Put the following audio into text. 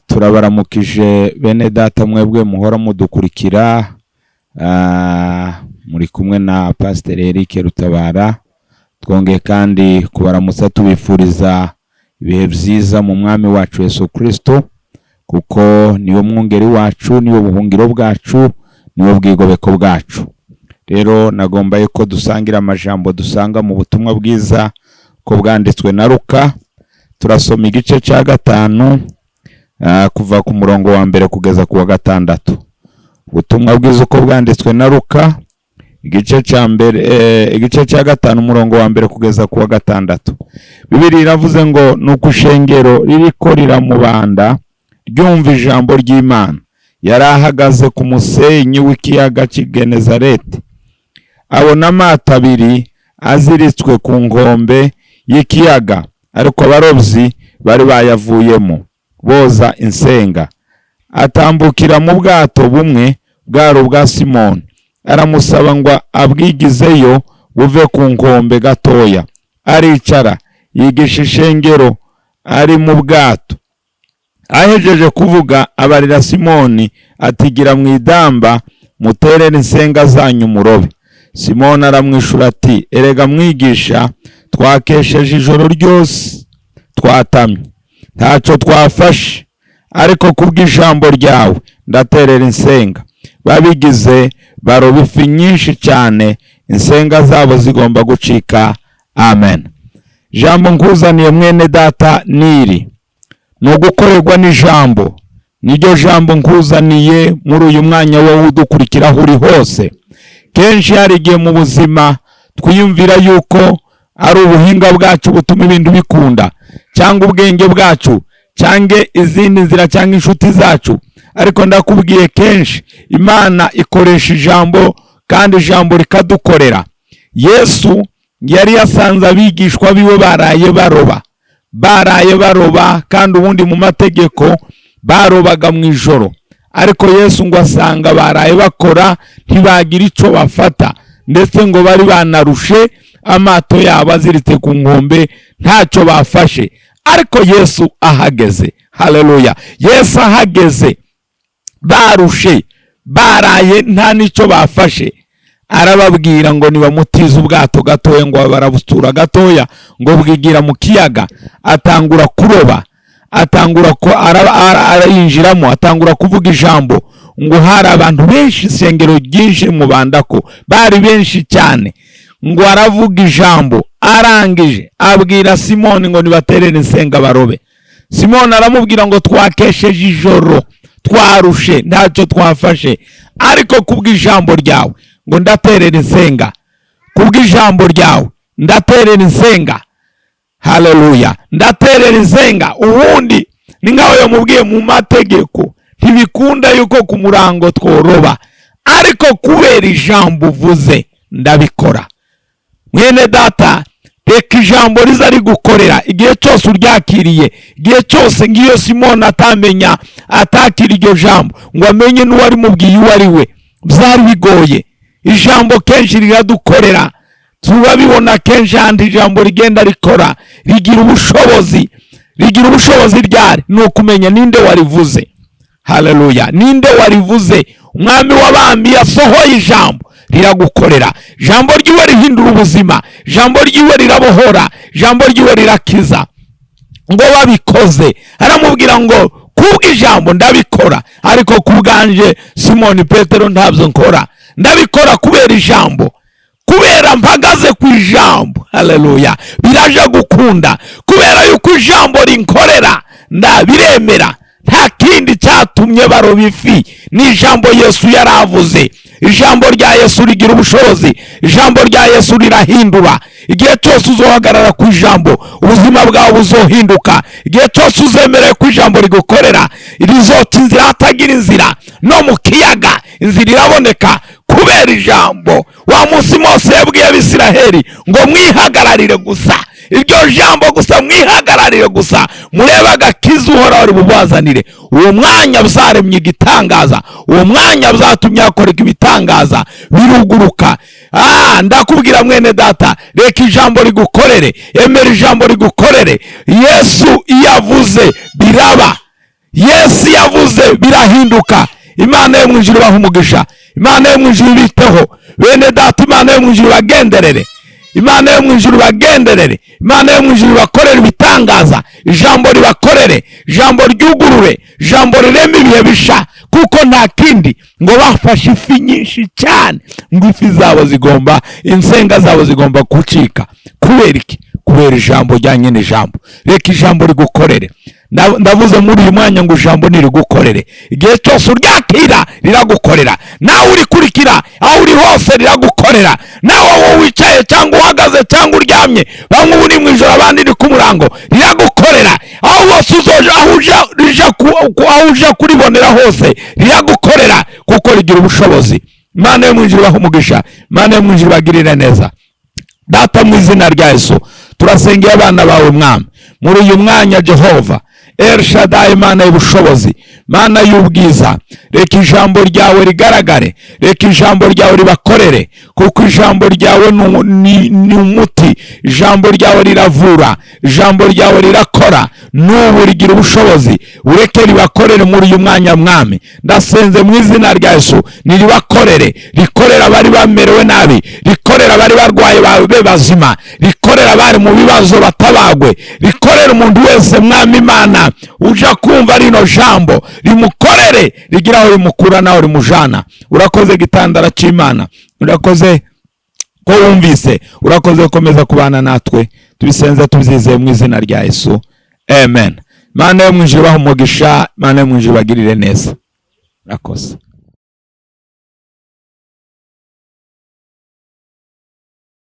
Turabaramukije bene data mwebwe muhora mudukurikira. Muri kumwe na Pasiteri Eric Rutabara. Twongeye kandi kubaramutsa, tubifuriza ibihe byiza mu Mwami wacu Yesu Kristo, kuko niwe mwungeri wacu, niwe buhungiro bwacu, niwe bwigobeko bwacu. Rero nagomba yuko dusangira amajambo dusanga mu butumwa bwiza ko bwanditswe na Luka. Turasoma igice cya 5, kuva ku murongo wa 1 kugeza ku wa 6. Ubutumwa bwiza uko bwanditswe na Luka, igice cya 1, igice cya 5, umurongo wa 1 kugeza ku wa 6. Bibiliya iravuze ngo: "Nuko ishengero ririko riramubanda ryumva ijambo ry'Imana. Yari ahagaze ku musenyi w'ikiyaga cy'i Genezareti, abona amato abiri aziritswe ku nkombe y'ikiyaga, ariko abarobyi bari bayavuyemo boza insenga. Atambukira mu bwato bumwe, bwari ubwa Simoni, aramusaba ngo abwigizeyo buve ku nkombe gatoya. Aricara, yigisha ishengero ari mu bwato. Ahejeje kuvuga, abarira Simoni ati: 'Gira mu idamba, muterere insenga zanyu murobe.' Simoni aramwishura ati: 'Erega mwigisha, twakesheje ijoro ryose twatamye, ntacyo twafashe, ariko kubw'ijambo ryawe ndaterera insenga.' Babigize baroba ifi nyinshi cyane, insenga zabo zigomba gucika." Amen. Jambo nkuzaniye, mwene data, niri ni ugukorerwa n'ijambo. Niryo jambo nkuzaniye muri uyu mwanya, wowe udukurikira aho uri hose. Kenshi hari igihe mu buzima twiyumvira yuko ari ubuhinga bwacu butuma ibintu bikunda, cyangwa ubwenge bwacu, cyangwa izindi nzira, cyangwa inshuti zacu. Ariko ndakubwiye, kenshi Imana ikoresha ijambo kandi ijambo rikadukorera. Yesu yari yasanze abigishwa biwe baraye baroba, baraye baroba, kandi ubundi mu mategeko barobaga mu ijoro. Ariko Yesu ngo asanga baraye bakora, ntibagira icyo bafata, ndetse ngo bari banarushe, amato yabo aziritse ku nkombe, ntacyo bafashe. Ariko Yesu ahageze, haleluya, Yesu ahageze barushe, baraye nta n'icyo bafashe, arababwira ngo nibamutize ubwato gatoya. Ngo barabutura gatoya, ngo bwigira mu kiyaga. Atangura kuroba, atangura ko arayinjiramo, atangura kuvuga ijambo. Ngo hari abantu benshi, isengero ryinshi mubandako, bari benshi cyane. Ngo aravuga ijambo, arangije abwira Simoni ngo nibaterere insenga barobe. Simoni aramubwira ngo: "Twakesheje ijoro, twarushe, ntacyo twafashe, ariko kubw'ijambo ryawe ngo ndaterera insenga, kubw'ijambo ryawe ndaterera insenga." Haleluya, ndaterera insenga. Ubundi ni nkaho yamubwiye: "Mu mategeko ntibikunda yuko ku murango tworoba, ariko kubera ijambo uvuze ndabikora." Mwene data, reka ijambo riza rigukorera igihe cyose uryakiriye, igihe cyose. Ngiyo Simoni atamenya, atakira iryo jambo ngo amenye n'uwari mubwiye uwo ari we, byari bigoye. Ijambo kenshi riradukorera, turabibona kenshi ahandi ijambo rigenda rikora, rigira ubushobozi. Rigira ubushobozi ryari? Ni ukumenya ninde warivuze. Haleluya, ninde warivuze? Umwami w'abami yasohoye ijambo, riragukorera. Ijambo ryiwe rihindura ubuzima, ijambo ryiwe rirabohora, ijambo ryiwe rirakiza. Ngo babikoze, aramubwira ngo: "Kubw'ijambo ndabikora, ariko kubwanje Simoni Petero ntabyo nkora. Ndabikora kubera ijambo, kubera mpagaze ku ijambo." Haleluya, biraje gukunda kubera yuko ijambo rinkorera, ndabiremera. Nta kindi cyatumye baroba ifi, ni ijambo Yesu yaravuze. Ijambo rya Yesu rigira ubushobozi, ijambo rya Yesu rirahindura. Igihe cyose uzohagarara ku ijambo, ubuzima bwawe buzohinduka. Igihe cyose uzemereye ku ijambo rigukorera, rizoca inzira hatagira inzira. No mu kiyaga inzira iraboneka kubera ijambo. Wa munsi Mose yabwiye Abisiraheli ngo: "Mwihagararire gusa iryo jambo gusa, mwihagararire gusa, murebe agakiza Uhoraho ribubazanire." Uwo mwanya bizaremye igitangaza, uwo mwanya bizatumye hakoreka ibitangaza, biruguruka. Ndakubwira mwene data, reka ijambo rigukorere, emera ijambo rigukorere. Yesu iyo avuze biraba. Yesu yavuze birahinduka. Imana yo mu ijuru ibahe umugisha, Imana yo mu ijuru ibiteho bene data, Imana yo mu ijuru ibagenderere, Imana yo mu ijuru ibagenderere, Imana yo mu ijuru ibakorere ibitangaza, ijambo ribakorere, ijambo ryugurure, ijambo rireme ibihe bisha, kuko nta kindi. Ngo bafashe ifi nyinshi cyane, ngo ifi zabo zigomba, insenga zabo zigomba gucika. Kubera iki? Kubera ijambo rya nyine. Ijambo, reka ijambo rigukorere. Ndavuze muri uyu mwanya ngo ijambo nirigukorere. Igihe cyose uryakira riragukorera, nawe urikurikira aho uri hose riragukorera, nawe aho wicaye cyangwa uhagaze cyangwa uryamye, bamwe ubu ni mu ijoro, abandi ni ku murango, riragukorera. Aho hose uzoja, aho uja rija aho uja kuribonera hose riragukorera, kuko rigira ubushobozi. Imana yo mu ijuru ibahe umugisha, Imana yo mu ijuru ibagirire neza. Data, mu izina rya Yesu, turasengeye abana bawe, Mwami, muri uyu mwanya. Jehova El Shaddai, Imana y'ubushobozi, Mana y'ubwiza, reka ijambo ryawe rigaragare, reka ijambo ryawe ribakorere, kuko ijambo ryawe ni umuti, ijambo ryawe riravura, ijambo ryawe rirakora, n'ubu rigira ubushobozi. Ureke ribakorere muri uyu mwanya, Mwami. Ndasenze mu izina rya Yesu, niribakorere, rikorera abari bamerewe nabi, rikorera abari barwaye babe bazima, rikorera abari mu bibazo batabagwe, rikorera umuntu wese, Mwami Imana, uja kumva rino jambo, rimukorere, rigira aho rimukura naho rimujana. Urakoze, gitandara cy'Imana, urakoze ko wumvise, urakoze gukomeza kubana natwe. Tubisenze tubyizeye mu izina rya Yesu, amen. Imana yo mu ijuru ibahe umugisha, Imana yo mu ijuru ibagirire neza. Urakoze.